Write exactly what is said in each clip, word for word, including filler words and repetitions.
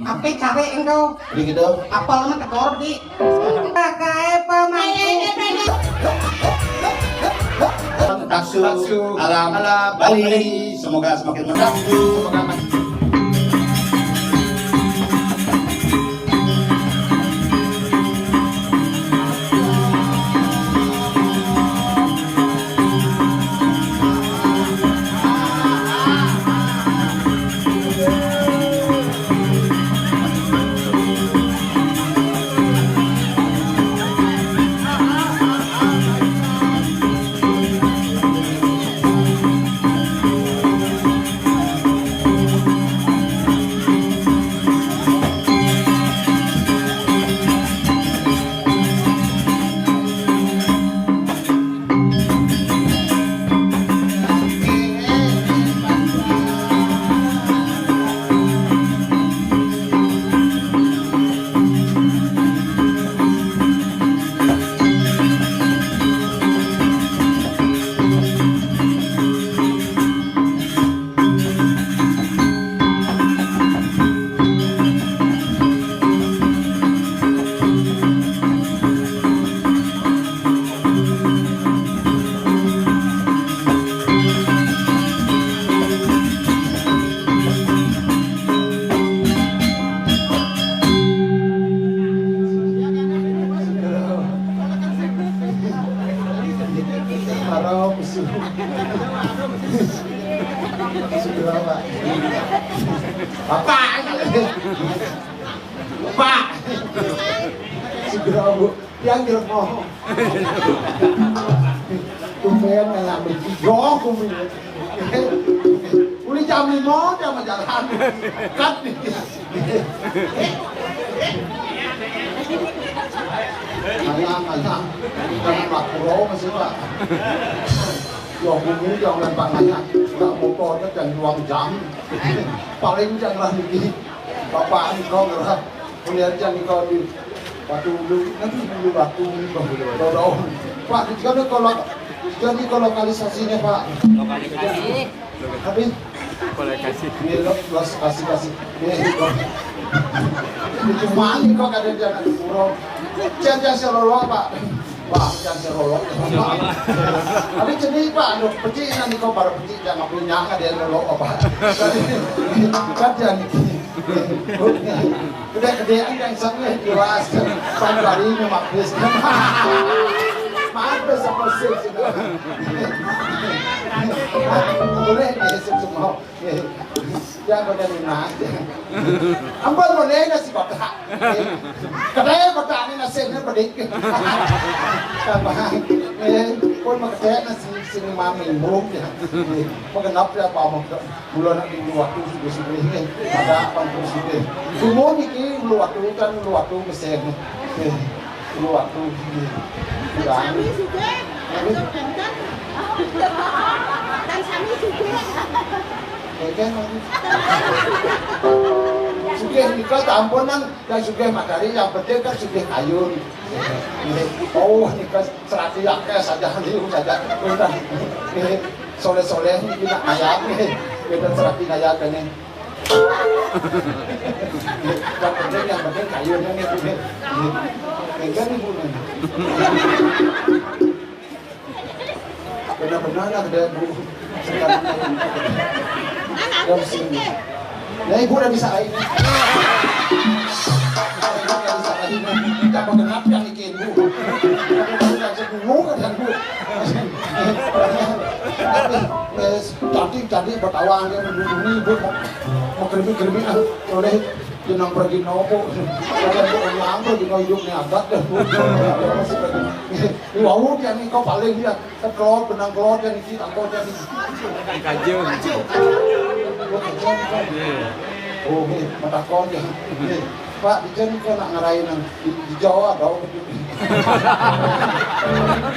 Ape cari engkau? Begitu. Apal mah tekor di. Pakai pemain. Taksu alam Bali. Semoga semakin mantap. Haram, su-, segera, Pak. Bapak. Pak. Segera, Bu. Yang jelema. Tumben ngalami. Yo, tumben. Uli jam lima, jam jalan. Kan. Alang, alang. Jangan Pak Puro masih, Pak. Yo, bumi jangan Pak Nanya. Nggak motor kan jangan ruang jam. Paling jangan lagi. Bapak ini kau ngerah. Kuliah jangan kau di Batu Ulu. Nanti dulu Batu Ulu, Batu Ulu. Pak, di sana kalau, jadi kalau lokalisasinya, Pak. Lokalisasi. Tapi ini lo, los, kasih, kasih. Ini lo. Ini cuma ini kok ada di anak Puro. Jangan, jangan selolo, Pak. Wah, jangan serolok. Tapi jadi, Pak, anu, pecik nanti kau para pecik jangan punya, ada yang nolok apa. Jadi, kan jangan gini. Udah gede kan yang sangat jelas. Pan bari nyemak bis. Maaf, besok masih sudah. Boleh, besok semua. Ya, pada minat. Ampun, boleh nasi kotak. Kedai kotak ni nasi ni pedik. Tambah. Eh, pun makedai nasi sini mami mum ya. Eh, makenap ya apa mau ke-, mula nak di waktu sudah sudah ni. Ada apa pun sudah. Semua ni ki waktu kan waktu mesin. Eh. Dulu waktu di Kang Sami sugih. Kan Sami sugih. Oke, Mas. Sugih nika tampunan, yang sugih materi, yang penting kan sugih kayun. Oh, nika serati akeh saja, liu saja. Nggih, soleh-soleh niki nak ayam nggih. Beda serati kaya kene. Yang penting, yang penting kayunya nih, Bu. Pegang, Ibu, nih. Benar-benar lah, gede, Bu. Sekarang. Dari sini. Nah, Ibu udah bisa lain. Udah bisa lain. Kita mau genap yang ikin, Bu. Udah bisa, Bu, kan, Bu. Wes, tadi, tadi bertawang dia, Bu, ini, Bu. Mau kermit-kermit, ah, oleh jenang pergi nopo. Kalau yang pergi nopo, hidup ni adat dah, Bu. Wau dia ni kau paling dia. Kan kelor, benang kelor dia ni, tangkol dia ni. Kaja. Oh, kaja ni kan. Iya. Oh, ni, mata kau dia. Ni, Pak, dia ni kau nak ngarai nang di, di Jawa, kau.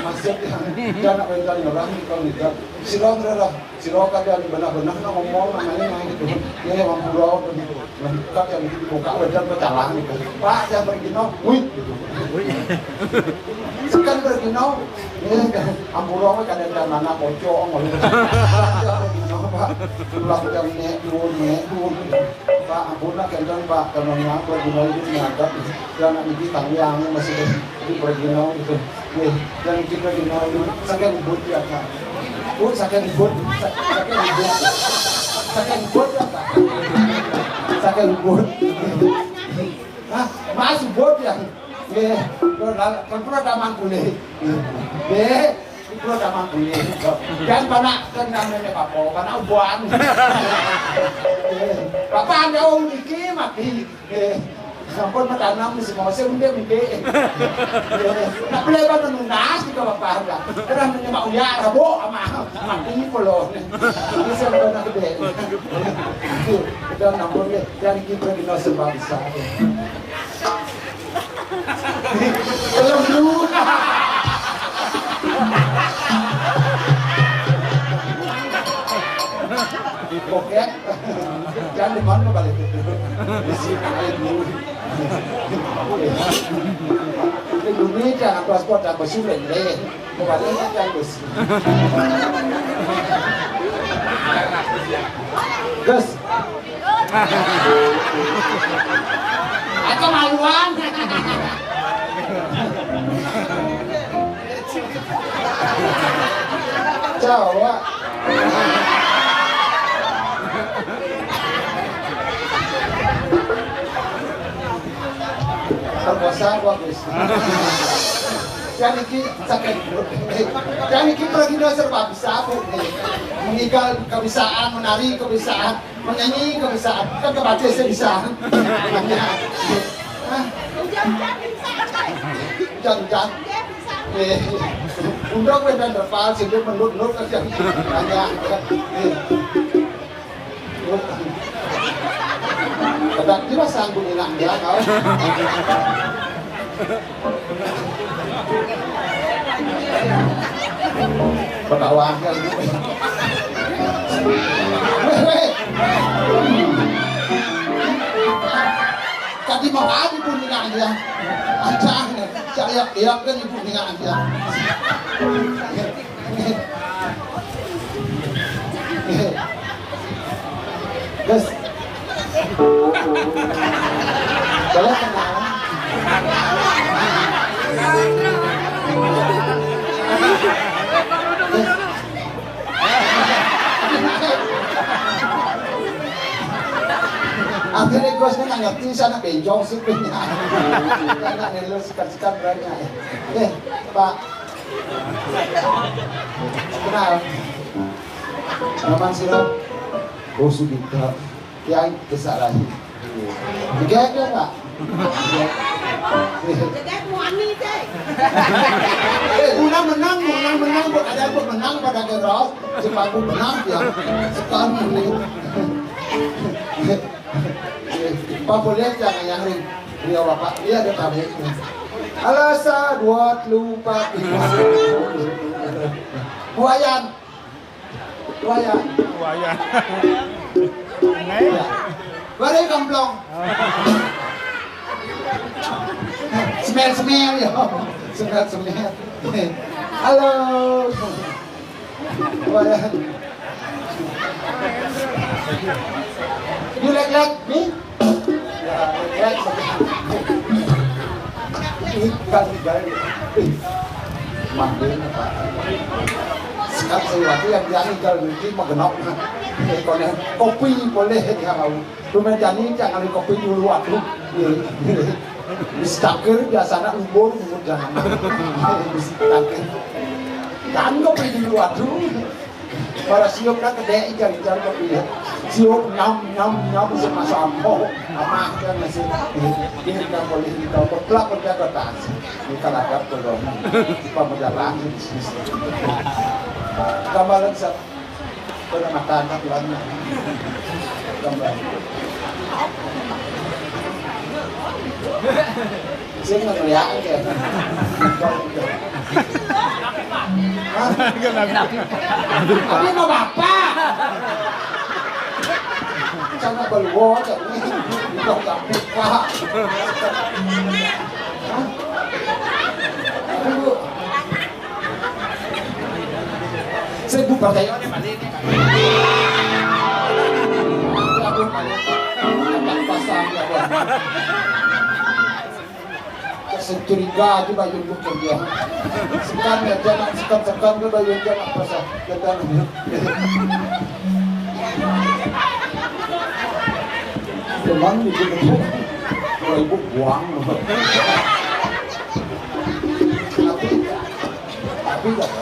Maksud dia, dia nak rentan orang ni kau ni, kan. Sira ngrereh, sira kadang benah-benah nak ngomong namanya naik gitu. Ya, ya, Bang Pura gitu. Nah, kadang gitu dibuka wajan pecalang gitu. Pak, yang pergi no, wih gitu. Wih. Sekan pergi no, ya, Ampura kadang-kadang mana pocong gitu. Yang pergi no, Pak. Pulang jam nek, dua nek, dua. Pak, ampun, Pak, kénten, Pak, karena nyapa di bawah itu nyadap, yang anak ini tanggung masih di pergino gitu. Nih, yang kita gino itu, saking ngebut ya, Pak. Bu, saking ngebut, sa-, saking ngebut. Saking ngebut ya, Pak. Saking ngebut. Hah, Mas ngebut ya? Nggih, kula dal-, kula taman kulih. Nggih, kula taman kulih. Dan panak kan namanya Bapak, panak ubuan. Bapak ada niki mati. Nggih. Sampun matanam di semua, saya udah mimpi. Nggih. Nak beli apa nunas di Bapak ya? Terus namanya Mak Uya, Rabo, sama mati pulau. Ini saya udah nak gede. Kita nampun ya, dan kita kena sebab besar. Belum dulu. Oke. Jangan di mana balik itu. Di sini aja dulu. Ini dunia jangan paspor, jangan bersulit deh. Mau balik kan jangan bus. Gus. Aku maluan. Jawa. Perkosa apa, Gus? Dan iki saking, dan iki pergi serba bisa, Bu. Mengigal kebisaan, menari kebisaan, menyanyi kebisaan, kan kebaca saya bisa. Hah? Jangan. Eh, undang wedan repal, sini menurut-menurut kerja. Hanya. Eh. Kadang dia sanggup enak dia, kau. Ketawa kan. Weh, weh. Tadi mau tadi pun enak dia. Ancang, saya lihat kan ibu enak dia. Gus. Boleh kenalan? Gus. Akhirnya Gus kan nggak ngerti sana benjong sih punya. Karena nih lu sekat-sekat banyak. Eh, Pak. Kenal. Nama sira? Oh, Sugita. Kiai Besar Rahi. Oke, oke, Pak. Eh, guna menang, guna menang, buat ada buat menang pada keros. Sepatu menang ya. Sekarang ini. Pak boleh jangan yang ini. Dia bapak, dia ada tamu. Alasa dua lupa. Buayan. Buaya. Buaya. Iya. Bare kamplong. Semel-semel ya. Semel-semel. Halo. Buaya. You like, like me? Ikan dari, eh, manggil, Pak. Sekarang saya lagi yang dia ikan mungkin mau genok. Kopi boleh dia mau. Cuma jadi jangan kopi dulu, aduh. Wis takir biasanya umur, umur jangan. Wis takir. Jangan kopi dulu, aduh. Para siup kan gede, ijar-ijar kok iya. Siup nyam, nyam, nyam, sama sampo. Amah kan masih. Ini kan boleh kita petlak kerja kertas. Ini kan ada belum. Pemodalan bisnis. Gambaran sa-, penamatan tak lama. Gambar. Sing ngeliat ya. Hah? Tapi mau bapak. Sama beluo, tapi udah nggak buka. Hah? Aduh. Saya buka kayaknya balik. Aduh, balik. Curiga aja Bayu bukan dia. Sekan ya, jangan sekan-sekan ke Bayu, jangan pasal. Jangan. Cuman ibu, ibu buang. Tapi, tapi nggak tahu.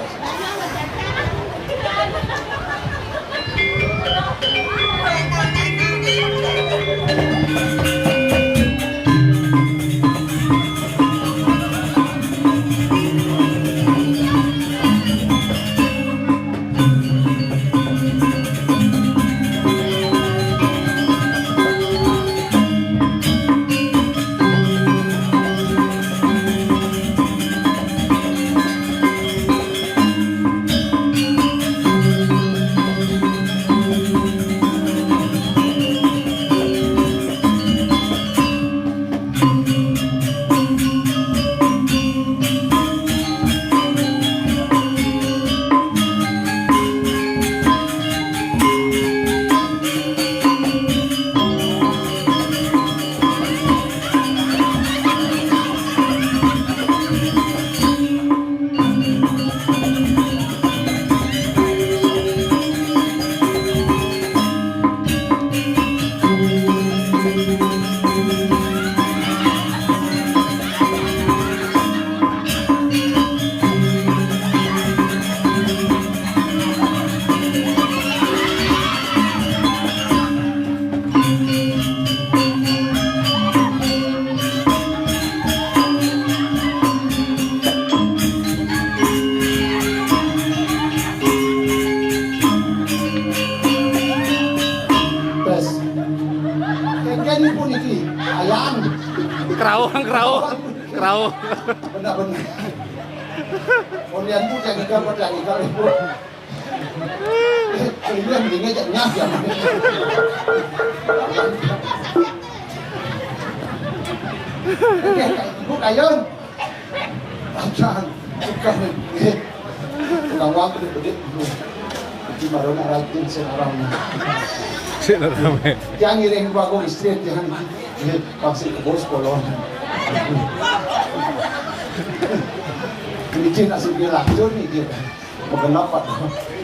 Tes. Kengken pun iki. Ayang. Kerau, kerau. Kerau. Benar-benar. Kalian tuh jadi gambar dari kalian. Ini mendingnya jangan nyah ya. Oke, Bu Kayun. Acan, bukan. Tukang waktu gede. Di marona rajin sing aran. Sing aran. Jangan ngiring Pak Agung istri, jangan. Pasti ke bos kolon. Ini nasi bilang, Jun, ini. Magenep, Pak.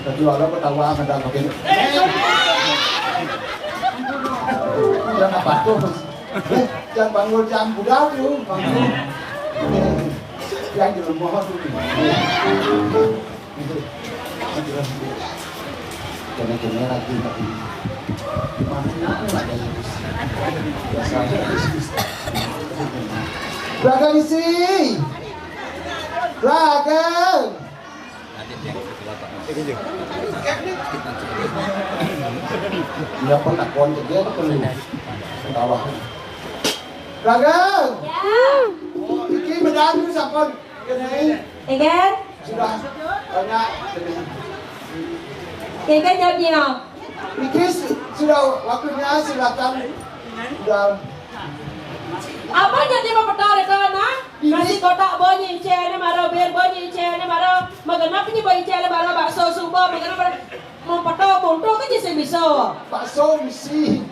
Dadi ora ketawa ngedang begini. Jangan apa tuh? Eh, jangan bangun, jangan budal tuh, bangun. Yang di rumah tuh. Kena-kena lagi, tapi masih ada yang biasa. Raga isi. Raga. Iya, pun takon ke dia, pun ketawa. Raga. Ya. Iki medal sampun kenai. Enggak. Sudah banyak. Enggak jawabnya. Iki su-, sudah waktunya, silakan. Sudah. Apa jadi mau petol itu, nah? Ini nasi kotak bunyi, cene maro, bir bunyi, cene maro. Magenep nyi bunyi, cene maro, bakso suba, magenep maro. Mau petol, buntu kan jadi bisa. Bakso misi.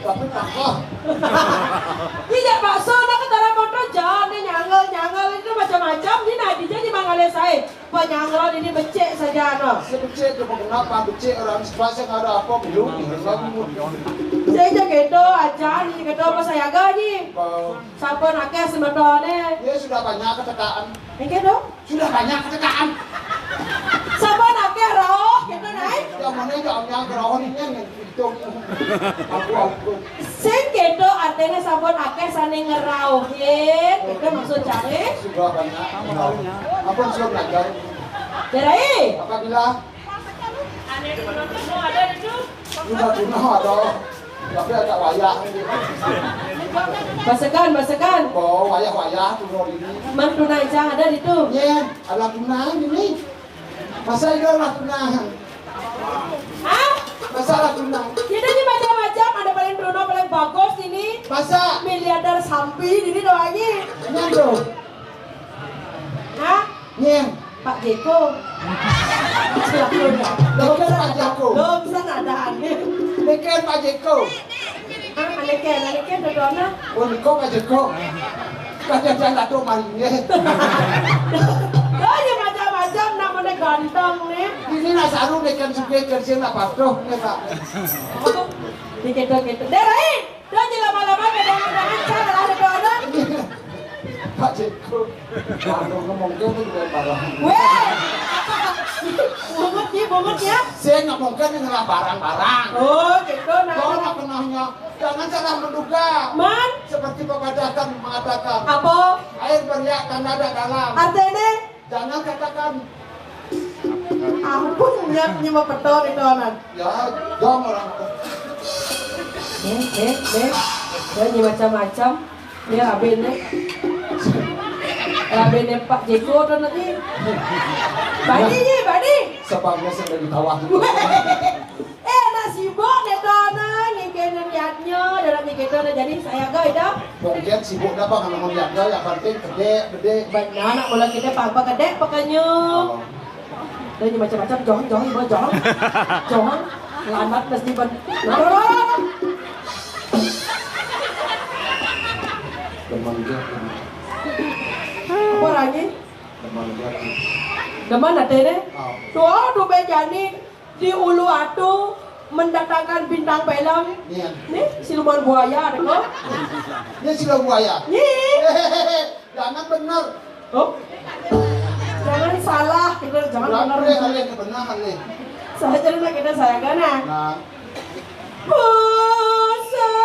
Tapi pakah. Iya, bakso, nah, ketara buntu, jangan, nih, nyangel, nyangel, itu macam-macam, nih, nah, dia jadi manggale saya. Penyangron ini becik saja, no. Si becik tu kenapa? Becik orang sekelas yang ada apa belum? Saya je gitu aja, ini gitu apa saya gaji. Siapa nak ke semetone? Ya sudah banyak ketekaan. Ini gitu? Sudah banyak ketekaan. Siapa nak ke rauh gitu, naik? Yang mana yang yang rauh ini yang itu. Aku, aku. Sing kéto artiné sampun akéh sané ngrauhin, kéto maksud caré. Sudah banyak. Apa sudah belajar? Darai. Apabila sudah tunah ada, tapi agak wayah. Basekan, basekan. Oh, wayah-wayah tunah ini. Man tunai cang ada ditu. Iya, ada tunai ini. Masa itu lah tunai. Hah? Masa lah tunai. Kita ini macam-macam, ada paling Bruno, paling bagus ini. Masa? Miliarder sampi ini doanya. Ini tuh. Hah? Nyeng. Pak Jeko. Belum bisa Pak Jeko. Belum bisa ada aneh. Mikir Pak Jeko. Hah? Naliké, naliké dodonan. Oh, niko kajeko. Kajadian tato maringé. Yo, ya macam-macam, namanya ganteng né. Ini nak saru né, kan suka kerja nak patuh né, Pak. Di kita-kita. Deh, Rai. Dah, jangan lama-lama, jangan, jangan, cara ada dodonan. Pak Jeko. Kalau ngomong gitu juga barang. Wéh. Bungut ya, bungut ya. Saya ngomongkan yang ngelah barang-barang. Oh, gitu, nah. Kau nak kenalnya. Jangan salah menduga. Man? Seperti pepatah mengatakan. Apa? Air beriak tanda ada dalam. Artinya? Jangan katakan. Ampun, nyap, nyap, betul itu, Nan. Ya, dong orang. Eh, eh, eh. Ya, ini macam-macam. Ini rabin, eh. Rabin Pak Jeko tuh nanti. Badi, Ji, badi. Sebabnya saya dari tawah. Eh, nak sibuk deh, Dona. Ngingkinin yadnya. Dalam gitu, nah, jadi saya go, itu. Mungkin sibuk dah, Bang, kalau mau yadnya, yang penting gede, gede. Benar, nak mula kita apa gede, pokoknya. Oh. Ini macam-macam, Jong, Jong, Jong, Jong. Jong, lambat mesti ben-, Demen dia. Apa lagi? Demen dia. Demen ada deh. Oh. Tuh, tuh bejani di Uluwatu mendatangkan bintang film. Iya. Nih, siluman buaya ada kok. Ini siluman buaya. Nih. Jangan bener. Oh? Jangan salah, kita jangan bener. Bener, bener, bener. Saya cerita kita saya kan, nah. Nah. Pusingane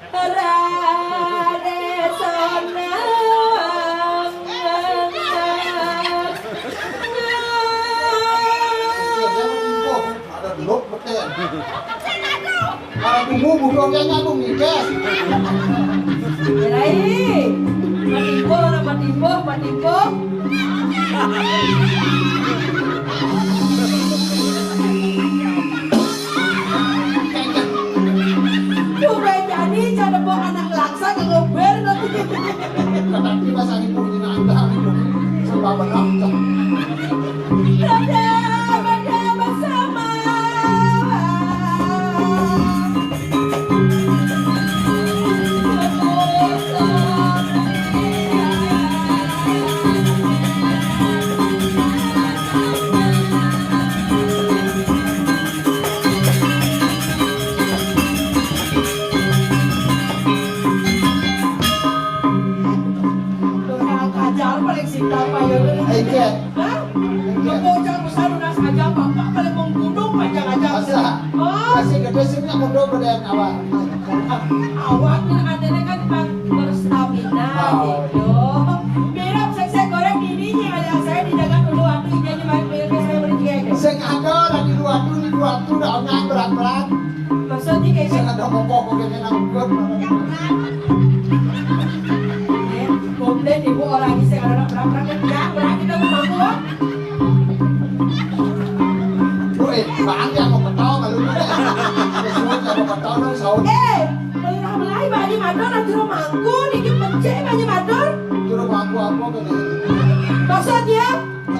Rade Sonang. Ada dulu, betul. Kalau tunggu, bukan aku mikir. Rai. Matipo, matipo, matipo. Tuh, jadi, cara bawa anak laksa ke ngobrol nanti. Tapi masa ibu ini nantang, ibu. Coba menantang. Ada, ada bersama. Orang ajar paling sita payu. Iya. Hah? Iya. Bocah besar udah saja, bapak paling membunuh panjang aja. Masa? Oh. Masih gede sini, mundur pada yang awal. Awak nih, adanya kan, Pak, berstamina. Oh. Gitu. Mirip saya goreng ini, yang ada saya dijaga dulu waktu jadi main film saya berjaya. Sing ada lagi dua tuh, di dua tuh udah orang berat-berat. Maksudnya kayak sing ada pokok-pokoknya nang ikut. Komplain ibu orang ini sing ada berat-berat. Ya, berarti kita mau mampu. Woi, Bang, yang mau ketawa kalau lu deh. Semua yang mau ketawa dong, saud. Eh, melai Bani Madon, jero mangku, niki becik Bani Madon. Jero mangku apa kene? Maksudnya?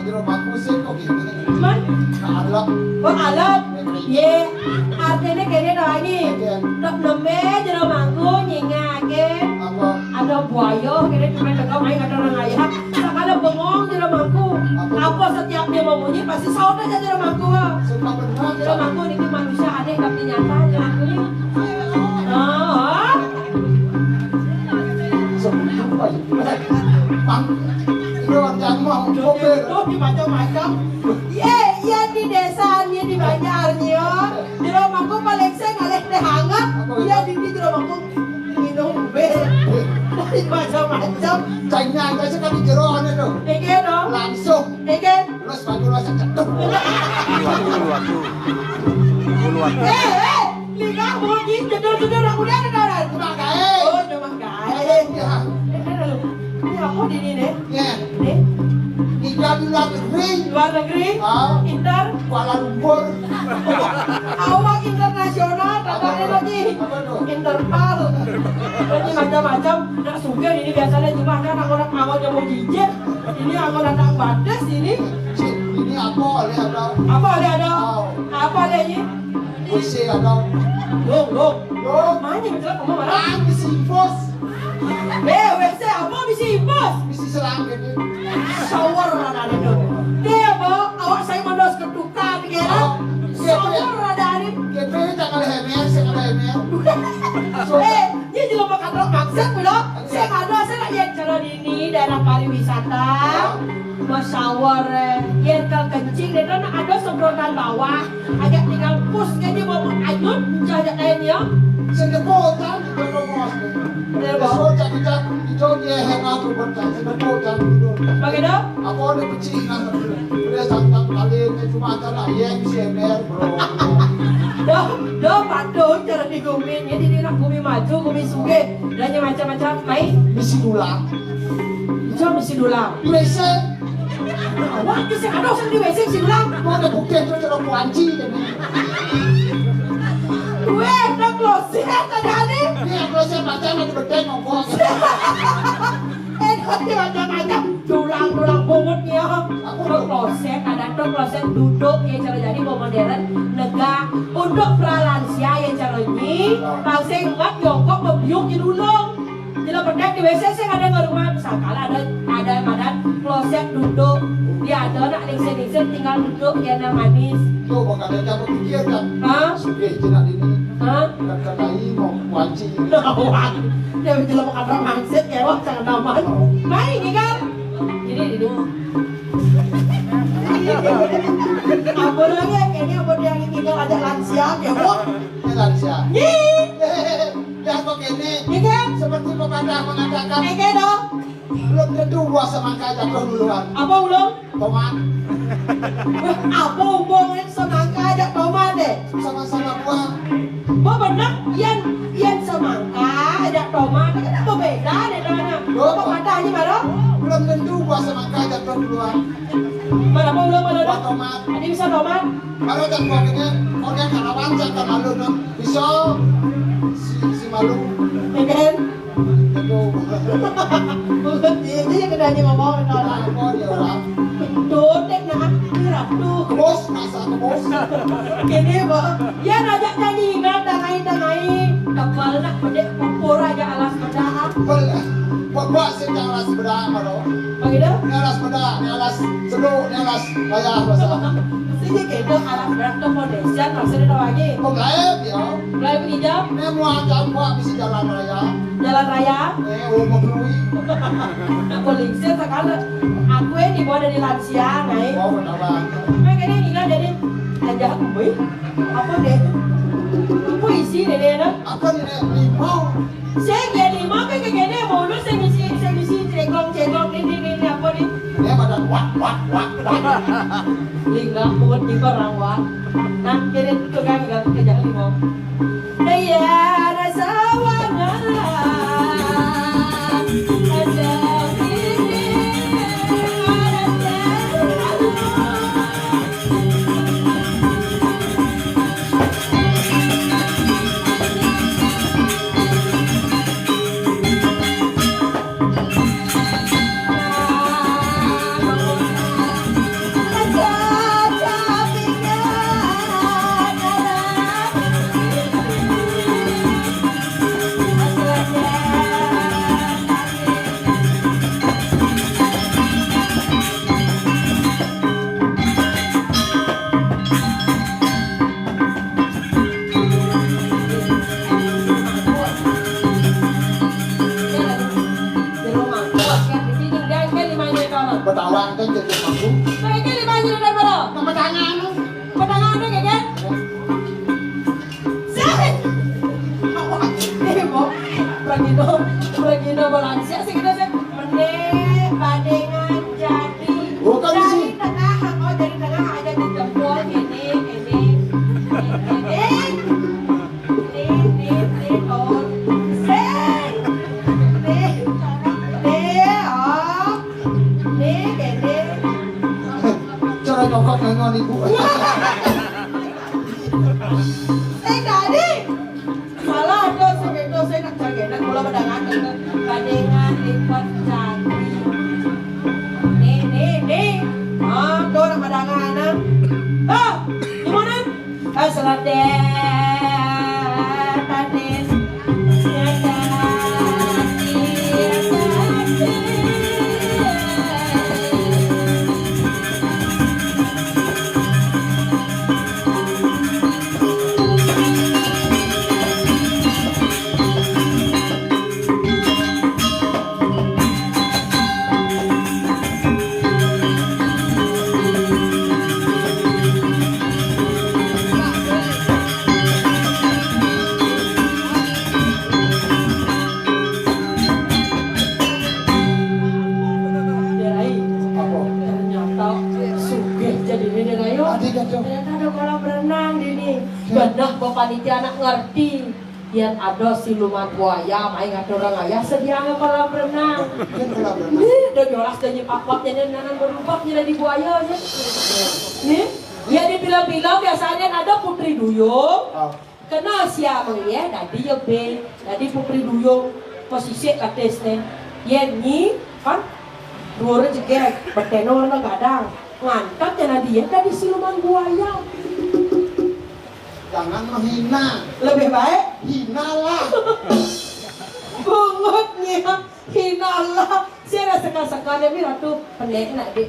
Jero mangku sih kok gini. Man? Alap. Oh, alap. Ye, artinya kene doangi. Iya. Tok nembe jero mangku nyingake. Apa? Ada buaya, kene cuma teko main kata orang ayah. Sakala bengong jero mangku. Apa? Apa setiap dia mau bunyi, pasti saut aja jero mangku. Suka benar. Jero mangku niki manusia aneh tapi nyata jero mangku. Oh. Sebelum apa ya? Pang. Itu orang jangan mau. Tuh, di macam-macam. Iya, iya, di desa, iya, di Banjar, iya. Jero mangku paling sing ngalih teh hangat. Iya, di, di jero mangku. Minum bir. Macam-macam. Cengnya aja sekali jero anu tuh. Iki no. Langsung. Iki. Terus baju rasa cedek. Waduh, waduh. Waduh, waduh. Eh, eh. Nikah mau di jedul-jedul aku dah ada darat. Cuma gae. Oh, cuma gae. Ya. Ini apa di ini, nih? Ya. Nih. Nikah di luar negeri. Luar negeri? Ah. Inter? Kuala Lumpur. Awak internasional, katanya lagi. Apa tuh? Interpol. Lagi macam-macam. Nah, suka ini biasanya cuma kan aku nak mau nyambung gigi. Ini aku nak batas ini. Ini apa? Ada, ada. Apa ada, ada? Oh. Sik ada. Lung, lung. Lung. Mana betul kamu mana? Ah, misi infus. Eh, W C apa misi infus? Misi selang gitu. Shower ada itu. Dia apa? Awak saya mandos ketukan gitu. Oh, iya, iya. Shower ada ini. Gitu, jangan leher, jangan leher. Eh, dia juga makan truk maksud, belum? Saya ada, saya nak yang cara ini daerah pariwisata. Masya Allah, eh. Yang kencing, dia nak ada semprotan bawah. Ajak tinggal pus ke dia bawa ayun, cah ajak lain ya. Sendepok, cah, kita bawa. Dia bawa. Besok, cah, kita, kita dia hang aku bertanya. Sendepok, cah, dulu. Bagaimana? Apa ada pecih nak? Boleh santan kali, cuma ada nak yang C M R, bro. Dah, dah patuh cara di gumi. Jadi dia nak gumi maju, gumi sugih. Dan yang macam-macam. Mai. Misi tulang. Macam misi tulang. Biasa. Awak ni saya ada saya di W C silang. Mau ada bukti tu cara kuanci je ni. Weh, dah kloset ada ni. Ni aku rasa macam ada betul ngomong. Eh, nanti macam-macam. Tulang-tulang pungut ni, ah. Aku dah kloset, ada tu kloset duduk ya cara jadi modern, negak. Untuk pralansia ya cara ni, pasal ingat jongkok membiuk di dulung. Jelas bedak di W C sing ada nang rumah, misalkan ada, ada badan kloset duduk, dia ada nak lingsin-lingsin tinggal duduk dia nang manis. Yo, bakal ada apa pikir kan? Ha? Sugih je nak ini. Ha? Kan kata ini mau kuanci. Dia bicara makan orang mangsit ya, wah, jangan aman. Oh. Mai ni kan. Ini dulu. Apa lagi? Ini apa dia yang tinggal ajak lansia ya, wah. Ini lansia. Ni. Dah kok ini. Ni kan? Seperti pepatah mengatakan, Ni kan dong. Belum tentu buah semangka jatuh duluan. Apa ulung? Tomat. Apa hubungan semangka aja tomat deh? Sama-sama buah. Apa benar? Yang, yang semangka aja tomat. Kan apa beda deh, dong? Loh. Apa patahnya, Maro? Belum tentu buah semangka jatuh duluan. Mana apa ulung, mana? Buah tomat. Ada bisa tomat? Kalau tak buah kena, kau dia karawan, jangan malu, no. Bisa si, si malu. Ya kan? Itu. Dia je yang kena dia ngomong, no. Apa dia orang? Dotek nak, ni ratu. Kebos, masa kebos. Kene, Bang. Ya, najak nyanyi, ingat, tangai, tangai. Tebal nak, pedek, pupur aja alas bedah. Bel, buat, buat sih yang alas bedah, Maro. Begitu? Ni alas bedah, ni alas seluk, ni alas layar, masa. Sini kita alas bedah tu foundation, maksudnya tahu lagi. Kau gaib, ya? Mulai bekerja. Ni muat jam buat bisi jalan raya. Jalan raya? Eh, oh, mengelui. Aku lingsir sekali. Aku ini bawa dari lansia, naik. Oh, kenapa? Makanya ini kan jadi aja aku, boy. Apa deh? Apa isi deh, deh, dah? Apa ni, Nek? Limau. Saya dia limau kan kagak ada bonus, saya misi, saya misi cekong, cekong, ini, ini, ini, apa ni? Dia pada wak, wak, wak, wak. Lingga, buat di barang, wak. Nah, kira itu kan nggak kerja limau. Iya, rasa wangan. Rasa ini, rasa Betawa kan jadi mampu. Saya kan lima juta daripada. Nama tangan lu? Petangan tu, kan? Saya. Awak ni, Bo. Pergi no, pergi no balansia sih kita sih. Mendek, badengan, jadi. Bukan dari sih. Tengah, oh, dari tengah aja di jempol, ini, ini, ini. Ni, ni, ni, oh. Sing. Ni, ni, oh. Ni, ni, ni. Cara nyokot ngangon ibu. Sing tadi. Salah tu, sing itu, sing nak cari, nak mula mendengar tu. Bandingan lipat cari. Ni, ni, ni. Ah, tu nak mendengar, nah. Ah, di mana? Ah, salah deh. Panitia nak ngerti. Yén ada siluman buaya main ngatur orang ayah, sediakan kolam renang. Kan kolam renang. Nih, udah jelas dan nyepak-pak, jadi nanan berubah jadi di buaya aja. Nih, ya di film-film biasanya ada putri duyung. Ah. Kena siapa ya, tadi ya B, tadi putri duyung, posisi katis nih. Yén nyi, kan, dua orang jegeg, bertenor na gadang. Ngantap ya, tadi ya, tadi siluman buaya. Jangan menghina. Lebih baik hinalah. Bungutnya hinalah. Saya rasa sekali mi ratu pendek nak di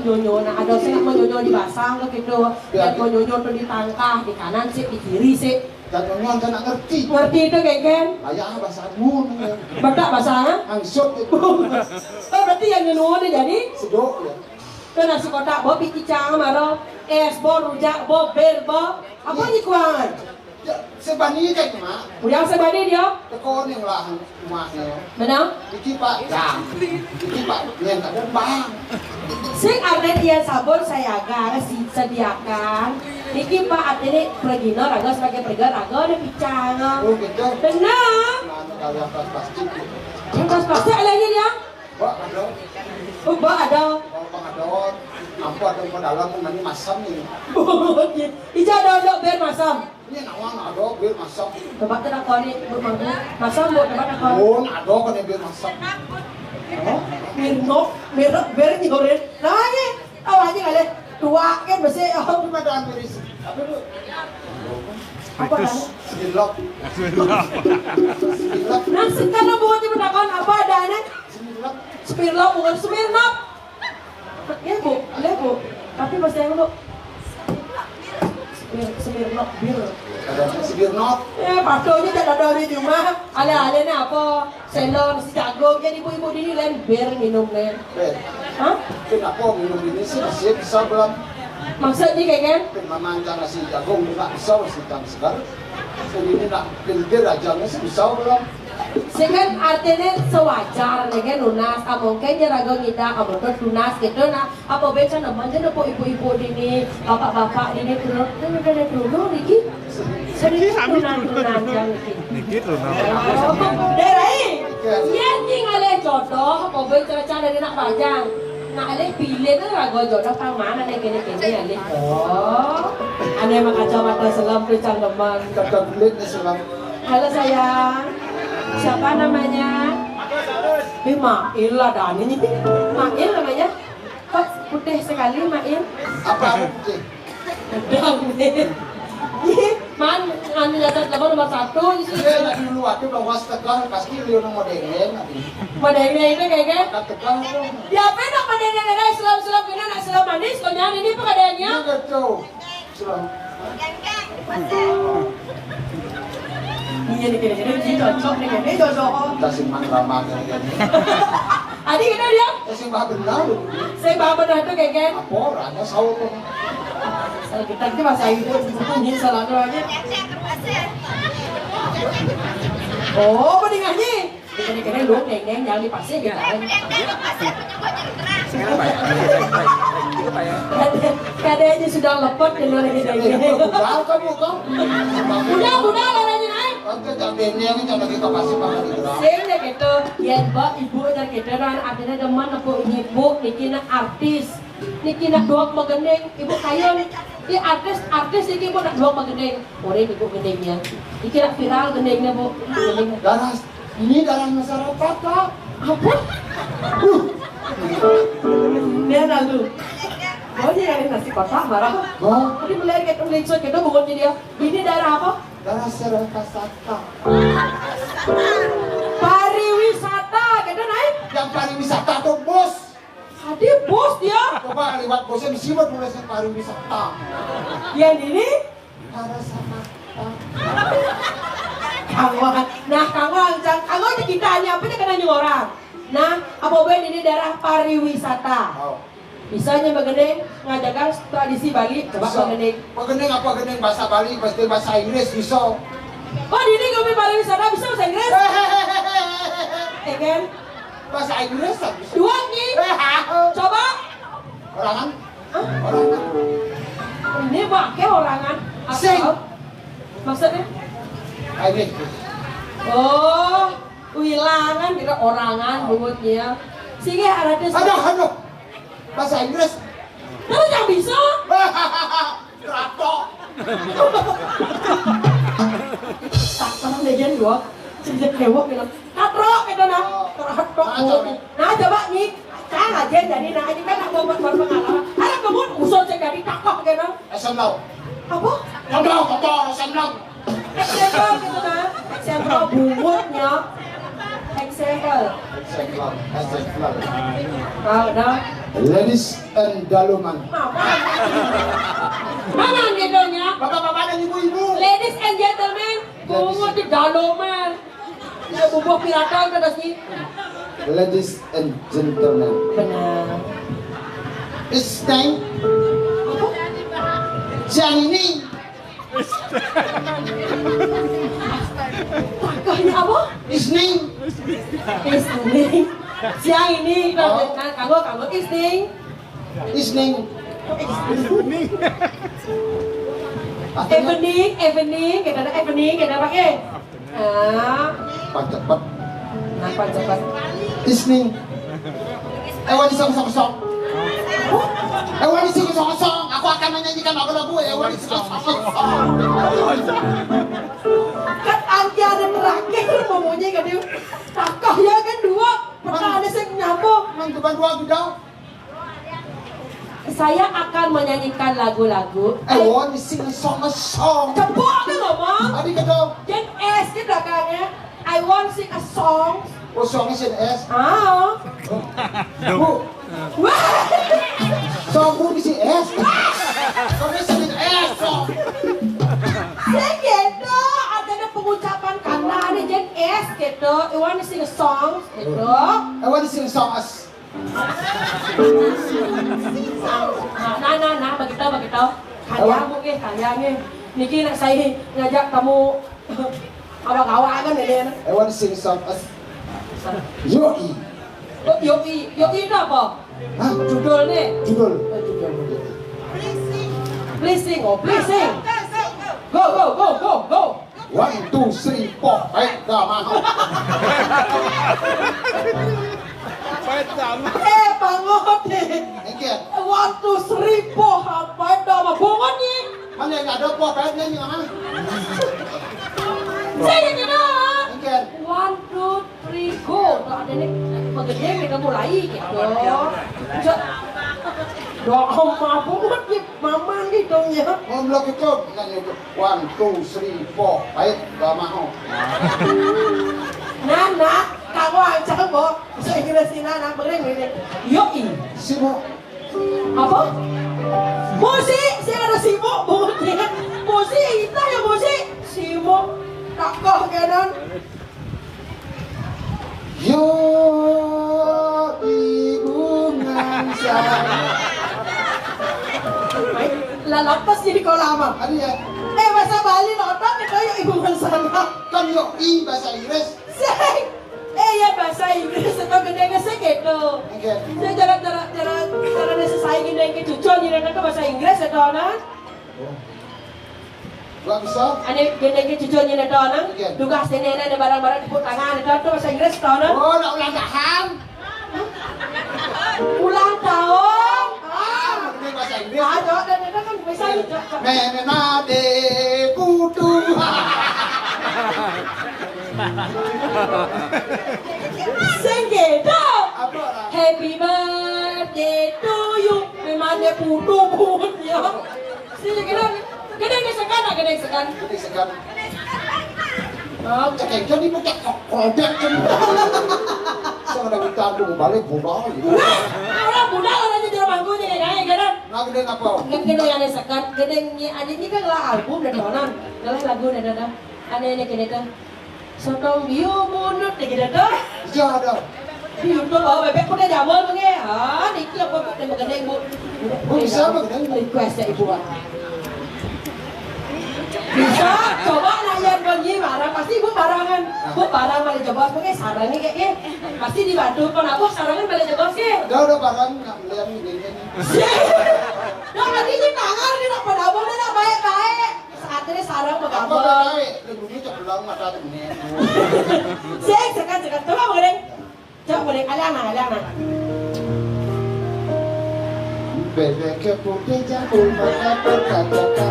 nyonyo nak ada saya nak menyonyo di basang ke gitu. Dan menyonyo tu di tangkah, di kanan sih, di kiri sih. Dan nyonyo saya nak ngerti. Ngerti itu, Keken? Ayah bahasa Nun. Betak basang? Angsut itu. Oh, berarti yang nyonyo ni jadi? Sedok ya. Tu nasi kotak bo, picicang maro, es bo, rujak bo, bir bo. Apa ni kuangan? Ya, sebani je cuma. Yang sebani dia? Teko ni lah rumahnya. Benar? Iki Pak Jam. Iki Pak yang tak ada bang. Sing artinya dia sabun saya agak si sediakan. Iki Pak artinya pergino raga sebagai pergino raga ada picang. Oh gitu. Benar. Mana kalau pas plastik? Yang pas plastik ada lagi dia? Ba ada. Oh, ba ada. Ba ada. Ampo ada ba dalam nani masam ni. Ija ada ada bir masam. Ini nawang ada bir masam. Coba kita koni bu mangku. Masam bu coba kita koni. Oh, ada kan bir masam. Oh, Mirno, bir bir nyorin. Nah, ini awalnya kali tua kan besi. Oh, cuma ada ambil isi. Apa tu? Apa namanya? Spirlok. Spirlok. Nah, sekarang buat yang berdakwaan apa adanya? Spirlok. Spirlok bukan Smirnoff. Ya bu, ya bu. Tapi bahasa yang bu. Smir Smirnoff bir. Ada Smirnoff. Ya, patuhnya tidak ada di rumah. Ale-ale ni apa? Selon, si jagung. Jadi ibu-ibu dini lain bir minum ni. Hah? Kenapa minum ini sih masih bisa belum? Maksudnya kayak kan? Memang cara si jagung juga bisa masih kan segar. Jadi ini nak pinggir aja masih bisa belum? Sing kan artinya sewajar nih kan nunas, among kan ya raga ngida, among tuh tunas gitu nah, apa beca nemen aja nopo ibu-ibu dini, bapak-bapak dini dulu, kan udah ada dulu niki. Sedikit tunas-tunas yang niki. Niki tunas. Oh, daerah ini. Iya nih ngalih jodoh, apa beca cara dari nak bajang. Nak alih pilih tu raga jodoh pang mana nih kene-kene alih. Oh, ane mak kacamata selam tu cang demen. Kata kulit ni selam. Halo sayang, siapa namanya? Eh, Mail lah dah ni. Mail namanya. Kok putih sekali Mail? Apa putih? Udah, Mail. Ih, man, anu jatuh telepon nomor satu di sini. Iya, nak dulu waktu belum was tegang, pasti liu nang modengeng. Modengeng itu kayak kan? Kata tegang tu. Ya, apa nak modengeng ada Islam-Islam kena nak Islam manis, kau nyanyi ni apa keadaannya? Iya, betul. Iya, dikira-kira dia cocok nih, dia cocok. Kita simpan lama kan. Adi, kena dia? Kita simpan benar. Saya bawa benar tu, kayak kan? Apa? Orangnya sahur tu. Kalau kita, kita bahasa Inggris, bukan ni selalu aja. Oh, apa dengarnya? Kadang-kadang lu neng-neng jangan dipaksa gitu kan. Kadang aja sudah lepot di luar gitu. Udah, kamu kau. Udah, udah, lah nanya naik. Oke, tak bene, ini jangan lagi kau pasti makan di luar. Saya udah gitu. Ya, Mbak, Ibu udah gitu kan. Artinya demen, Ibu, Ibu, niki nak artis. Niki nak duak magending, Ibu kayon. Di artis, artis niki Ibu nak duak magending. Orang Ibu gendingnya. Niki nak viral gendingnya, Bu. Gending. Darah, ini darah masyarakat, Kak. Apa? Dia lalu. Oh, dia yang nasi kotak marah. Wah. Tadi melihat kayak tulis kita bukan dia. Ini darah apa? Darah serakasata. Pariwisata, kita naik. Yang pariwisata tuh, Bos. Tadi bos dia. Coba liwat bosnya di sini tulisnya pariwisata. Yang ini? Para sama. Kawan. Nah, kawan, kawan aja kita hanya apa aja kena orang. Nah, apa ben ini daerah pariwisata. Oh. Bisanya Mbak Gendeng ngajakan tradisi Bali, coba Mbak Gendeng. Mbak Gendeng apa Gendeng bahasa Bali, pasti bahasa Inggris bisa. Oh, ini kami pariwisata bisa bahasa Inggris? Ya kan? Bahasa Inggris tak bisa. Dua ki. Coba. Orangan. Hah? Orangan. Ini pakai orangan. Sing. Asal. Maksudnya? Ayo. Oh, wilangan kita orangan bungut nya. Sini ada. Aduh, aduh. Bahasa Inggris. Terus yang bisa? Rato. Tak pernah deh, Jen, gua. Sejak hewok gitu. Katro gitu nah. Rato. Nah, coba. Nah, coba nih. Kan aja jadi nah, ini kan aku buat buat pengalaman. Ada bangun usul cek dari takoh gitu. Asam lau. Apa? Contoh, contoh, asam lau. Example gitu nah. Example bungutnya. Example. Example. Example. Nah, udah. Ladies and daluman. Apa? Mana gitu nya? Bapak-bapak dan ibu-ibu. Ladies and gentlemen, bungut di daluman. Ya, bubuh pirata udah sih. Ladies and gentlemen. Benar. Is name. Apa? Siang ini. Takahnya apa? Is name. Is name. Siang ini, oh. Kanggo, kanggo is name. Is name. Evening, evening, kita ada evening, kita pakai. Ah. Pan cepet. Nah, pan cepet. Is name. Ewan isi kosong-kosong. Ewan isi kosong-kosong. Aku akan menyanyikan lagu-lagu Ewan isi kosong-kosong. Kan arti ada terakhir ngomongnya kan dia. Takah ya kan dua. Pernah ada yang nyambung. Nang tukang dua gitu. Saya akan menyanyikan lagu-lagu. I want to sing a song, a song. Cepok ke ngomong. Tadi kata. Jen S di belakangnya. I want sing a song. Oh, song is in S. Ah. Bu. Wah. Song bu is in S. Song is in S, song. Saya gitu, ada pengucapan kata ada Jen S gitu. I want to sing a song gitu. I want to sing a song, a Nah, nah, nah, nah, begitu, begitu. Kaya apa? Mungkin, kaya nih. Niki nak saya ngajak kamu awak-awak kan ini. I want to sing song. Yoi. Oh, yoi, yoi itu apa? Hah? Judul nih. Judul. Oh, judul. Please sing, oh, please sing. Go, go, go, go, go. One, two, three, four, five, dah mahal. Five dah mahal. Eh, bangun deh. Engke. One, two, three, four, five, dah mahal. Bangun nih. Mana yang ada four, five nih, ah? Saya kira. Engke. One, two, three, go. Tuh, ada nih. Begede kita mulai gitu. Dah, mabuk nih, mamang gitu ya. Ngomong gitu, bukan itu. One, two, three, four. Baik, gak mau. Nana, kamu aja, Bo. Saya kira si Nana bering ini. Yoi. Sibuk. Apa? Musik, saya ada sibuk, Bu. Musik, kita ya musik. Sibuk. Takoh kanan. Yo, ibungan saya. Lah, lantas jadi kok lama? Aduh ya. Eh, bahasa Bali nonton itu yuk ibungan sana. Kan yo i bahasa Inggris. Sing. Eh, ya bahasa Inggris itu gedenya sih gitu. Oke. Saya cara, cara, cara, cara saya gini ke cucu, gini ke bahasa Inggris itu, nah. Oh. Gua bisa. Ane gendeng ke cucu nyina to nang. Iya. Tugas nenek ada barang-barang tepuk tangan itu tuh bahasa Inggris to nang. Oh, nak ulang tahun. Ulang tahun. Ah, ini bahasa Inggris. Ah, jawab dan itu kan bisa juga. Nenek nade putu. Sing gitu. Apa lah? Happy birthday to you. Memangnya putu pun ya. Sini kita gedeng sekan, ah, gedeng sekan. Gedeng sekan. Oh, cekek jadi buka kok produk kan. Saya ada minta aku balik bodoh gitu. Nah, orang budak orang jadi bangku jadi kayak gitu. Nah, gedeng apa? Kan gedeng ada sekan, gedeng ni ada ni kan lah album dan orang, dalam lagu ada dah. Ada ni kena tu. Sotong biu bunut ni kita tu. Iya ada. Di YouTube bawa bebek pun dah jamal menge. Ah, niki apa pun dah mengenai bu. Bu bisa apa gedeng? Request ya ibu ah. Bisa, coba nak yang bunyi marah pasti ibu barangan. Bu barang balik jebos menge sarang ni kayak pasti dibantu pun apa sarangan balik jebos ke. Dah udah barang nak beli yang ini. Dah tadi ni tangan ni nak pada apa nak baik-baik. Saat Ini sareng apa begabung. Bae, lha bunyi cek belang mata tuh nih. Sik, sekat, sekat. Coba, Bu Ning. Coba, Bu Ning. Alang nah, alang nah. Bebek putih campur mata perkata-kata.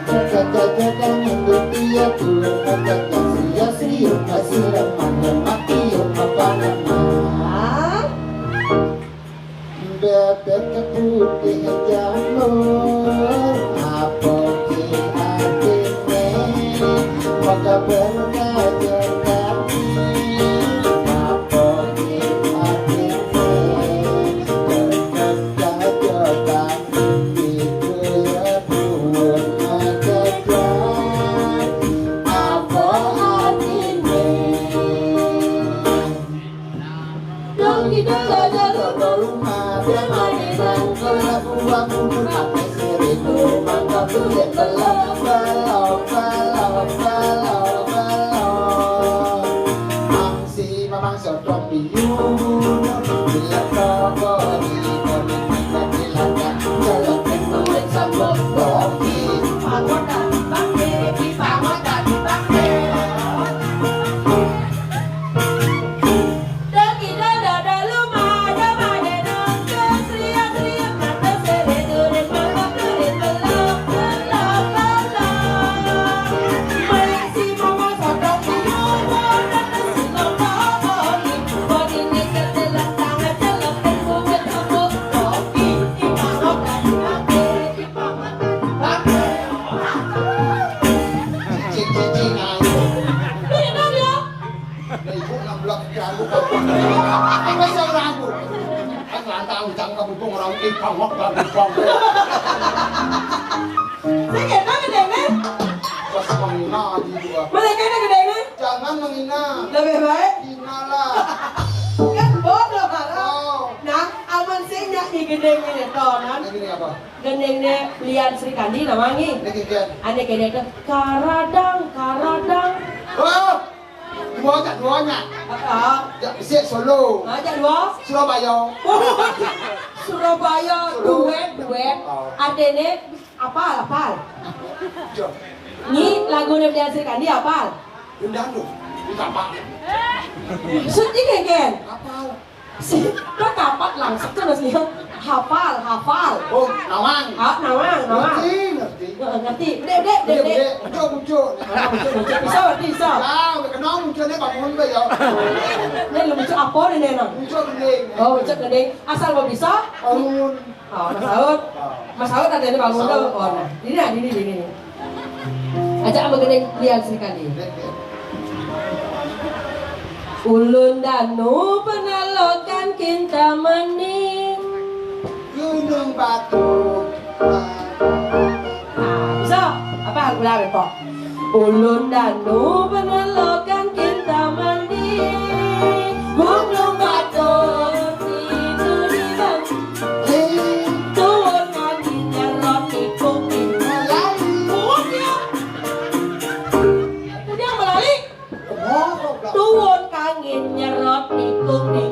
Kata-kata yang dia tuh kata sia-sia kasih mati apa nama? Bebek putih jamur, apa ki artine? Maka berkajar kami, apa ki artine? Berkajar kami, itu ya buat maka apa artine? Cicing-cicing aja. Bener ya? Lah, ibu ngeblok ke aku. Apa sih orang aku? Kan lantang ucap ke bubung orang ipang, wak, bang, ipang. Sing gedeng gedene. Pas menghina aja gua. Mereka ini gedene. Jangan menghina. Lebih baik. Hina lah. Kan bodoh, Pak. Oh. Nah, amun sing nyak digedeng ini, tonan. Ini apa? Gendingne Lian Srikandi namangi. Niki, Ken. Ane kene tuh, "Karadang, karadang." Oh, dua aja, dua aja. Heeh. Ya, bisa solo. Aja dua. Surabaya. Surabaya, solo. Duet, duet. Oh. Artine apal, apal. Jo. Nyi lagune Lian Srikandi apal? Undang tuh, minta apa? Maksudnya, Ken? Apal. Si, kok kapat langsung terus nih. Hafal, hafal. Oh, nawang. Ah, nawang, nawang. Ngerti, ngerti. Heeh, ngerti. Dek, dek, dek, dek. Muncul, muncul. Ah, muncul, muncul. Bisa, ngerti, bisa. Ya, udah kenal munculnya bangun be ya. Ini lu muncul apa nih, Nena? Muncul gede. Oh, muncul gede. Asal mau bisa. Bangun. Oh, Mas Saud. Mas Saud ada di bangun tuh. Oh, nah. Ini, nah, ini, ini, ini. Aja sama gede Lian Srikandi. Ulun danu penalokan Kintamani. Gunung Batu. Nah, bisa? Apa? Ulang, Mpok. Ulun danu penalokan Kintamani. Gunung Batu. Tidur di batu. Tuwun kami nyerot ikung. Udah melali. Tuwun kangin nyerot ikung nih.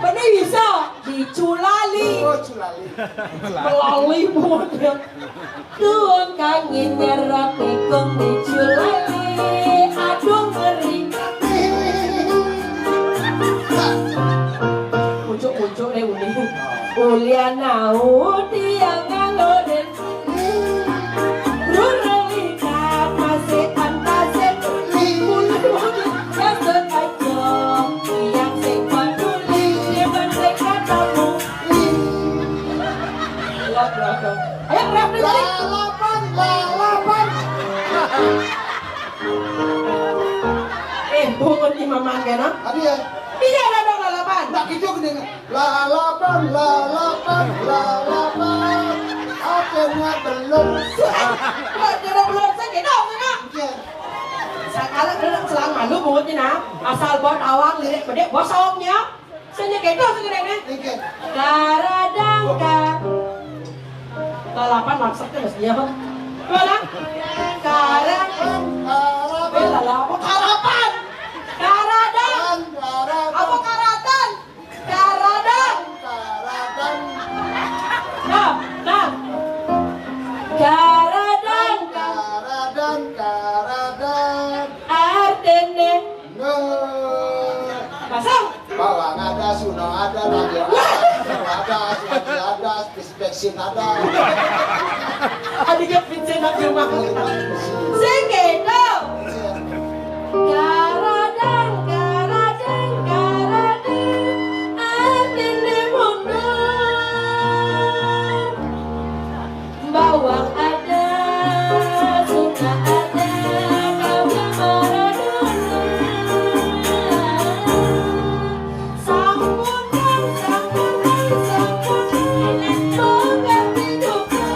Bener bisa diculali. Oh, culali. Melali buatnya. Tuwun kangin nyerot ikung diculali. Aduh, ngeri. Pucuk-pucuk deh, Uli. Ulian naut dia ngalorin. Rurelikan masih antasin. Limun, limun, dasut aja. Yang sing peduli, dia sing ketemu. Ayo, berapa? Lalapan, lalapan. Eh, bungut ni mamang kena. Abi ya? Iya, ada dong lalapan. Nak gitu gini. Lalapan, lalapan, lalapan. Akhirnya belum. Kok kena belum sakit dong, kena? Iya. Sakala kena selang malu bungut ni, nah. Asal buat awang lirik bedek bosongnya. Sanya keto sekedene. Nggih. Karadang ka. Lalapan langsek terus dia. Mana? Karadang. Karapan. Lalapan karapan. Karadang. Karapan. Apa karatan? Karadang. Karapan. Nah, nah. Karadang. Karadang. Artine. Nah. Pasang. Bawang ada, suno ada, radio ada, suno ada, suno ada, spesial bensin ada. Adike bensin nak rumah. Sing kendo. Karadang, karadang, karadang. Artine mundur. Bawang ada, suka ada, kawin Maradona. Sambutan, sambutan, sambutan, mengerti duka.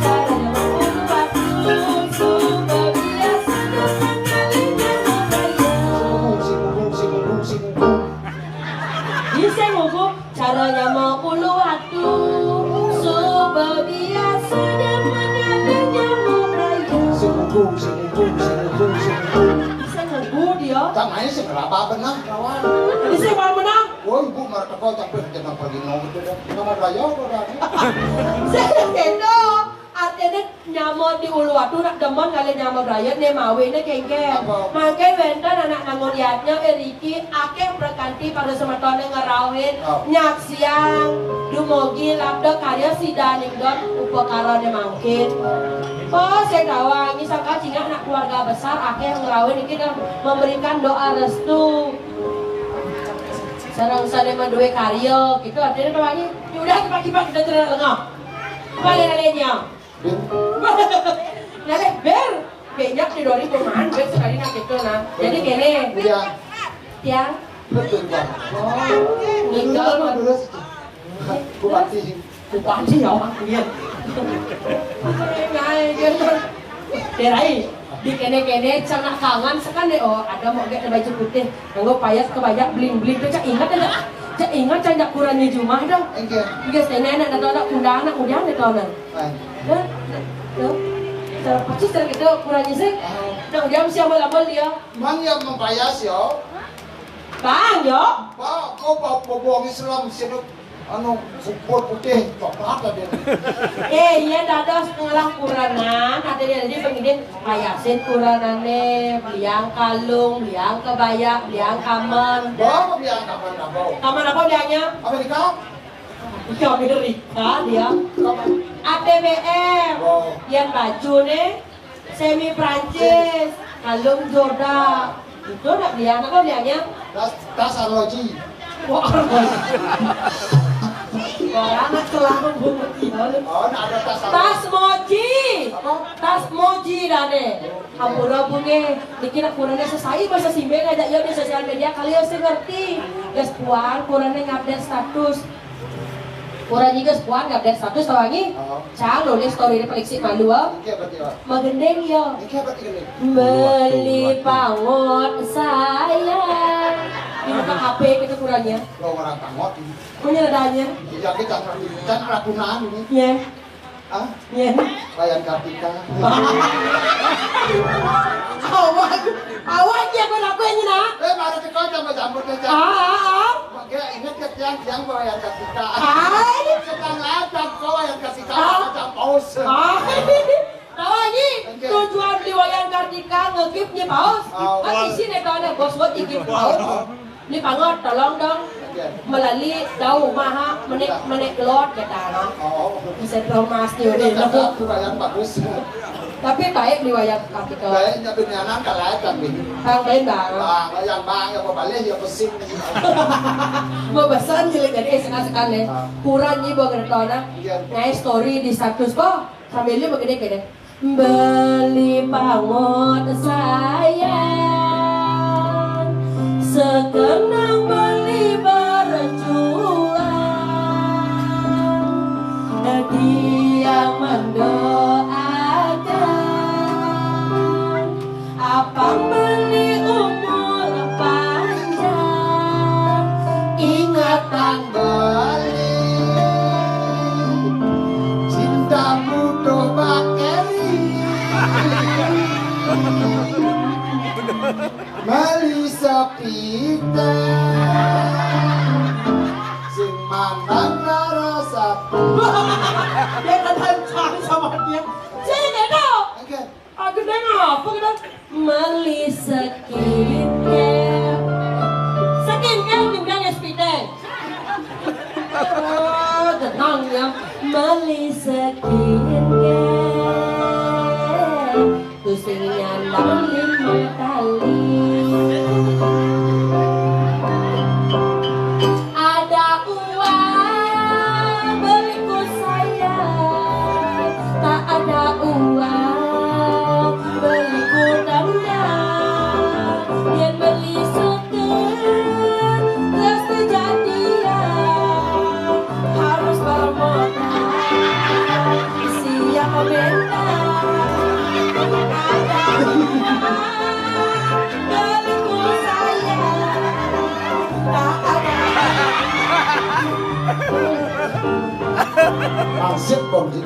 Caranya mengumpat, suka biasa, dan mengalihnya budaya. Sing ngubung, sing ngubung, sing ngubung, sing ngubung. Bisa ngubung. Caranya mau ulu waktu, suba biasa dan mengalihnya mau raya. Sing ngubung, sing ngubung, sing ngubung, sing ngubung. Bisa ngubung dia. Tak main sing ngeraba benang kawan. Bisa main benang. Oh, ibu marah teko sampai jenang pergi nong itu dah. Nama raya kok dah. Saya kendo. Artine nyama di ulu waktu nak demen kali nyama brayat ne mawine kengke. Apa? Mangke wenten anak nangun yatnya, eh, riki akeh prakanti para semetone ngerauhin. Oh. Nyaksiang dumogi labda karya sida ninggon upakarane mangkin. Oh, saya tawangi sangka cingak anak keluarga besar akeh ngerauhin iki dan memberikan doa restu. Sareng sane menduwe karya gitu, artine tawangi. Ya udah, pagi-pagi kita cerita lengah. Apa ya lainnya? Ber. Nah, leh, ber. Banyak di dua ribu man, ber sekali nak itu, nah. Jadi kene. Iya. Tiang. Betul, Bang. Oh, ninggal, Bang. Bupati. Bupati ya, Bang. Iya. Nah, iya. Derai, di kene-kene, cang nak kangen, sekan deh, oh, ada mau gak baju putih. Nganggo payas kebaya bling-bling tuh, cak ingat aja. Cak ingat, cak ndak kurang di jumah dong. Enggak. Enggak, saya nenek, nak tahu, nak undang, nak undang, nak tahu, nak. Dah, dah. Cara pasti cara kita kurangnya sih. Nah, udah siapa lama dia? Mang yang membayas ya. Bang, yo. Pak, kau bawa bohong Islam sini, anu, kupur putih coklat ada. Eh, iya, dados ngelah kuranan, ada dia jadi pengidin payasin kuranane, beliang kalung, beliang kebaya, beliang kamen. Bawa beliang kamen apa? Kamen apa beliangnya? Amerika. Iya, Amerika dia. A T B M. Oh. Yang baju nih, semi Prancis, kalung Jordan. Itu nak beli anak apa beliannya? Tas, tas arloji. Wah, arloji. Orang nak celana bungut iya. Oh, nak ada tas arloji. Tas moji. Apa? Tas moji dah deh. Hampura bunge, niki nak kurane sesai bahasa simbe ngajak ya di sosial media kali ya sing ngerti. Gas puan kurane ngupdate status. Kurang juga sepuan gak ada status tau lagi. Oh. Cang nulis story ini pelik sih malu ah. Ini apa dia? Magendeng ya. Ini apa dia? Beli pangot saya. Ini bukan H P kita kurangnya. Lo orang pangot ini. Punya nadanya. Jadi aku cang ragu, cang ragunan ini. Iya. Ah? Iya. Wayan Kartika. Awan, awan dia pun aku yang nyina. Eh, baru teko sama jambut aja. Ah, ah, ah. Oke, ingat ke tiang-tiang bawa Wayan Kartika. Hai. Sedang ada kau Wayan Kartika macam paus. Hai. Tahu lagi, oke. Tujuan di Wayan Kartika ngegip di paus. Oh. Kan isi nih tahu ada bos buat gigit paus. Ini pangot, tolong dong. Oke. Melalui tahu maha menik menik gelot kita, no. Oh. Bisa dong mas dia udah. Ini kata aku Wayan bagus. Tapi baik di Wayan Kartika. Baiknya penyanan kalau ada bini. Bang, baik, Bang. Bang, yang bang, ya, apa balik, ya, pesing. Mau pesan jadi, jadi, eh, senang sekali. Ah. Kurang nih, bawa ke depan, nah. Iya. Ngai story di status, kok. Sambil dia begini-gini. Beli pangot sayang, sekenang beli berjuang. Dia mendoakan Apang beli umur panjang, ingatan beli cinta butuh bakeri. Meli sepita sing mandang rasa. Dia kata sama dia. Si Apa kita? Meli skincare. Skincare dibilang S P T. Oh, tenang ya. Meli skincare. Tuh sing nyandang lima kali. Ada uang beli ku sayang, tak ada uang beli ku dandan. Yang beli suka terus kejadian harus bermodal. Siap komentar. Ada uang beli ku sayang, tak ada. Hansip, Bang Jin.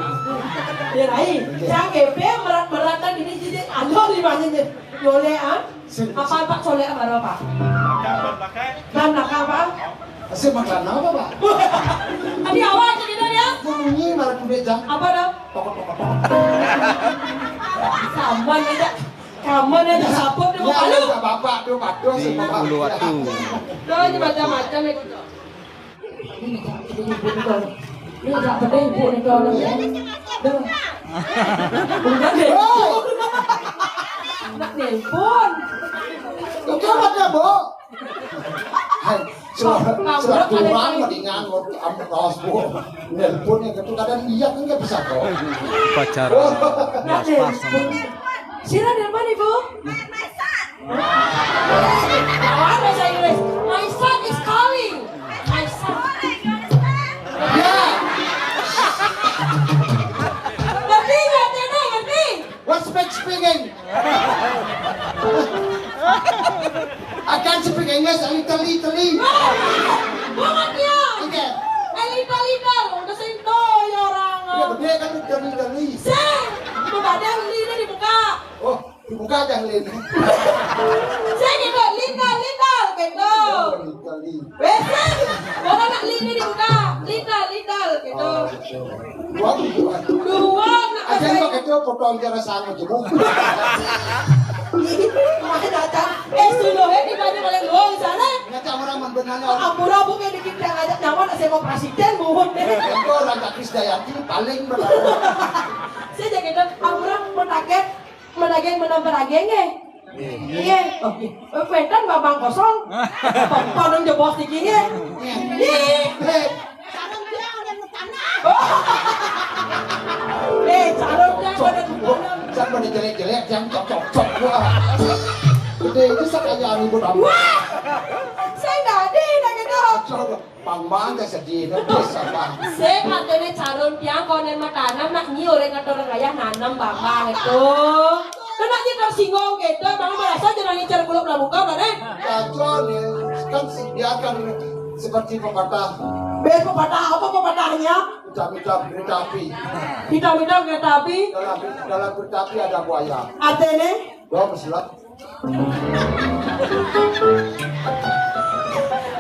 Ya, Rai. Oke. Sang Epe merat-meratan ini jadi anu di mana nih? Yole, ah? Sip. Apa, Pak? Sole apa, Pak? Dan belakang, Pak? Sip, makan apa, Pak? Tadi awal aja gitu ya? Bunyi malah kuda jam. Apa dah? Tokot, tokot, tokot. Sama aja. Kamu aja saput di muka lu. Bapak tuh, Pak, tuh, di bulu waktu. Tuh, ini macam-macam nih. Ini nggak pedih, Bu, nih, kalau ya. Tuh. Bukan deh. Hei! Nak nelpon. Itu apa, Bu? Hai, surat, surat kurang mendingan, mau kaos, Bu. Nelpon yang itu kadang iya kan nggak bisa kok. Upacara. Oh. Nah, pas sama. Sira dari mana, Ibu? Lawan bahasa Inggris. My son is calling. My son. Ya. Ngerti nggak, Tena? Ngerti? What speak speaking? I can speak English a little, little. Banget ya. Oke. Eh, little, little. Udah sentuh ya orang. Ya, gede kan udah little. Sing, coba ada yang ini dibuka. Oh, dibuka aja yang ini. Sing, gitu, little, little, gitu. Oh, little. Wes, eh, orang nak lini dibuka, lita, lita, gitu. Oh, gitu. Dua, dua. Dua, nak. Aja yang pakai itu potong jarak sama aja, Bu. Mana datang? Eh, sudah, eh, di mana paling dua di sana? Nggak tahu orang mana benar. Ampura, Bu, kayak dikit yang ajak nyaman, saya mau presiden, Bu. Itu orang tak Krisdayanti paling benar. Saya jaga itu, ampura, mau target. Menageng, menang perageng, eh? Iya. Iya. Oh, iya. Eh, wetan babang kosong. Pon-, ponong jebos iki, eh? Iya. Iya. Eh. Calon dia udah tanah. Oh. Eh, calon dia udah tanah. Jangan pada jelek-jelek, jangan cocok-cocok gua. Gede itu sekaya ribut apa? Wah. Saya nggak ada, nggak ada. Coba. Pang manja sedih, terus apa? Sing artine calon tiang konen matanam nak nyi oleh ngatur ayah nanem bambang itu. Kena nyi tersinggung gitu, emang merasa jangan ngincer kuluk pramuka, mana? Kacau nih, kan si-, biarkan seperti pepatah. Bes pepatah apa pepatahnya? Hitam-hitam kereta api. Hitam-hitam kereta api. Dalam, dalam kereta api ada buaya. Artine? Dua pesulap.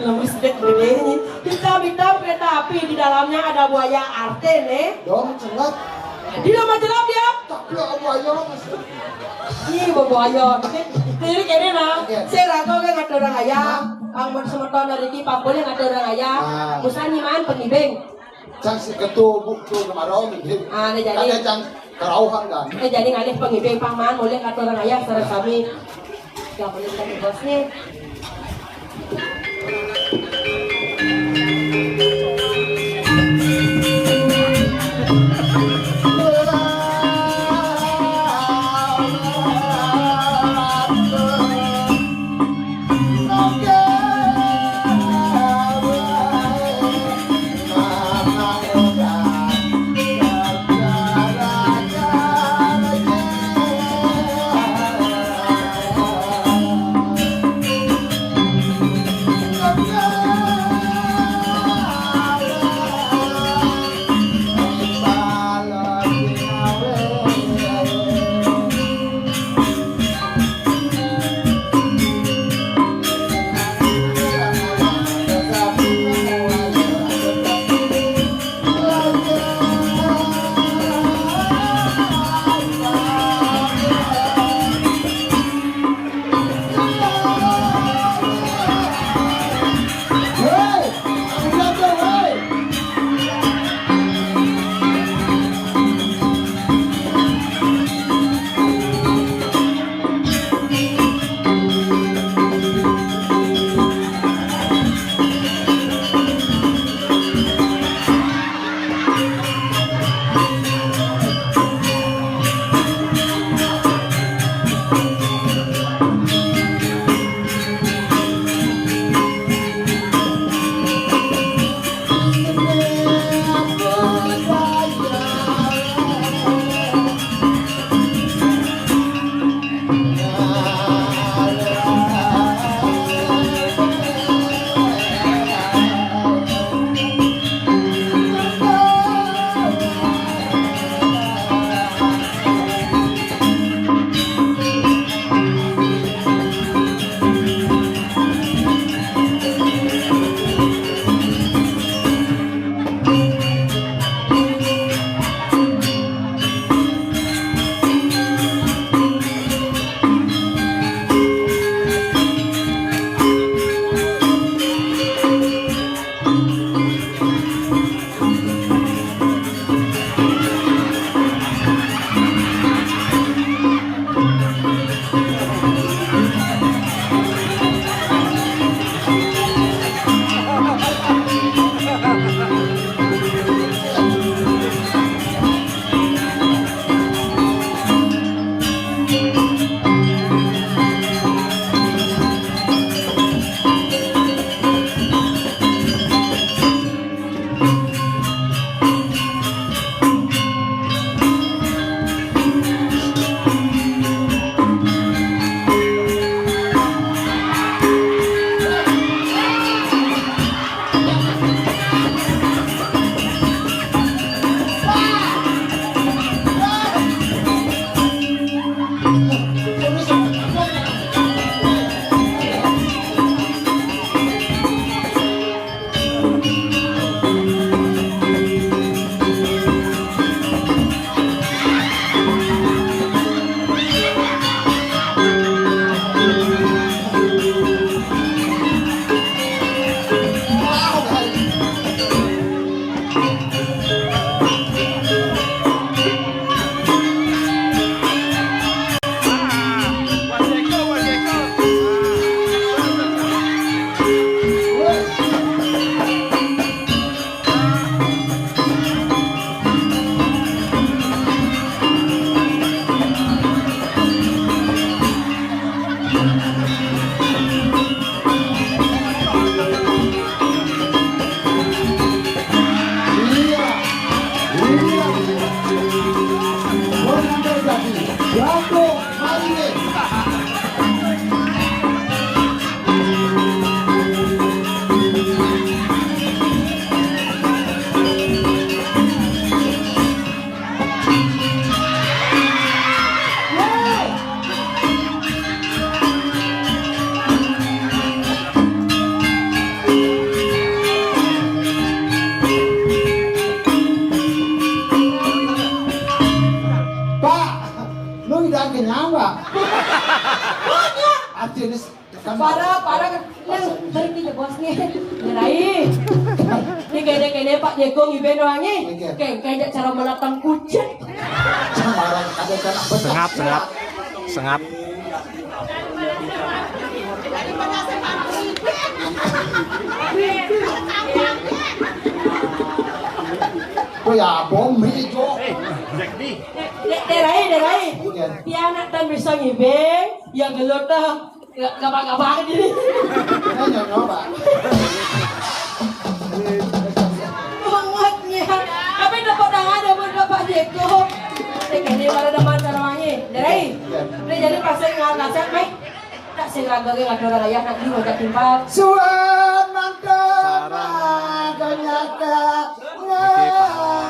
Lemes deh gedenya. Hitam-hitam kereta api, di dalamnya ada buaya, artine. Dong, celak. Di dalam celak dia. Tapi ada buaya, Mas. Ih, buaya. Jadi kene nah. Oke. Saya rako ke ngatur orang ayah. Ang semeton dari di Papua ngatur orang ayah. Ah. Usan nyiman pengibing. Cang si ketua buk tu kemarau mungkin. Ah, ni jadi. Ada cang kerauhan kan. Eh, jadi ngalih pengibing paman, boleh ngatur orang ayah sareng sami. Nggak boleh kita bos nih. Jago, mari. Pak, lu udah kenyang, Pak? Artinya, kan, para, para, nang, balik ni, bos ni. Ngerai. Ni kene-kene Pak Jeko ngibin wangi. Oke. Kayak, kayak cara menatang kucing. Sembarang, ada cara. Sengap, sengap. Sengap. Oh ya, bom hijau. Dek, dek Rai, dek Rai. Iya. Tiang nak tan bisa ngibing, yang gelut dah. Gak, gak apa-apa gini. Ini nyonya, Pak. Bangetnya. Tapi tepuk tangan ya buat Bapak Jeko. Ini pada teman cara wangi. Dek Rai. Iya. Ini jadi pas saya nggak nasihat, Mai. Tak sing raga ge ngatur rayah nak di wajah timpal. Suan mantap. Sarang. Konyaka. Niki, Pak.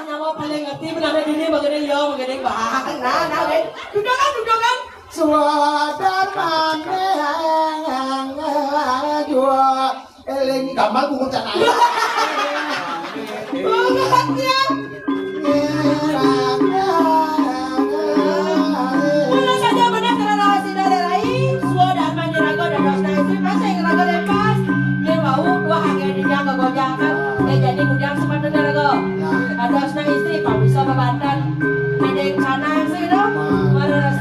Nyawa paling ngerti benar di ini, begini ya, begini, Bang. Nah, nah, weh. Dudokan, dudokan. Suan dan maneh jua. Eling gambar bungut cakak. Bungut ya. Mula saja benar karena rahasia dari rai, suo dan manjarago dan dosna istri, pas yang rago lepas. Dia mau dua hari ini dia kegojakan. Dia jadi bujang sepatu rago. Ada dosna istri, Pak bisa bebantan. Ada yang sana sih dong. Mana